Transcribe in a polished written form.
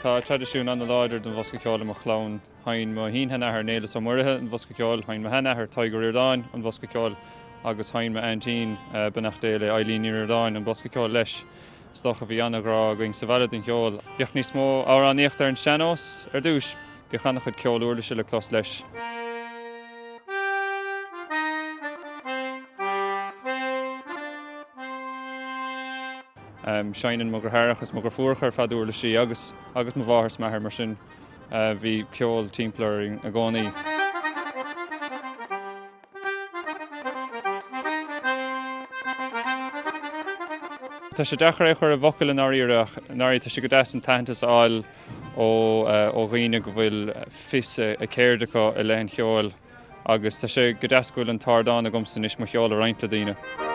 Tá traidisiún an-láidir den bhosca ceoil i mo chlann. Sheinn mo shin-sheanathair Néileas Ó Muirithe an bosca ceoil, sheinn mo sheanathair Tadhg Ó Ríordáin an bosca ceoil agus sheinn m'aintín, beannacht Dé léi, Eilín Ní Ríordáin an bosca ceoil leis. Is dócha bhí an-ghrá againn sa bhaile don cheol. Bhíodh níos mó amhránaíochta ar an sean-nós ar dtús. Bhíodh an-chuid ceol uirlise le clos leis. Seinneann mo dheartháireacha is mo dheirfiúracha ar fad uirlisí agus agus mo mháthair is m'athair mar sin bhí ceol timpeall orainn i gcónaí. Tá sé deacair é a chur i bhfocail i ndáiríre ach i ndáiríre tá sé go deas an t-aitheantas a fháil ó ó dhaoine go bhfuil fios a gceird acu i leith an cheoil agus tá sé go deas go bhfuil an t-ardán agamsa anois mo cheol a roinnt le daoine.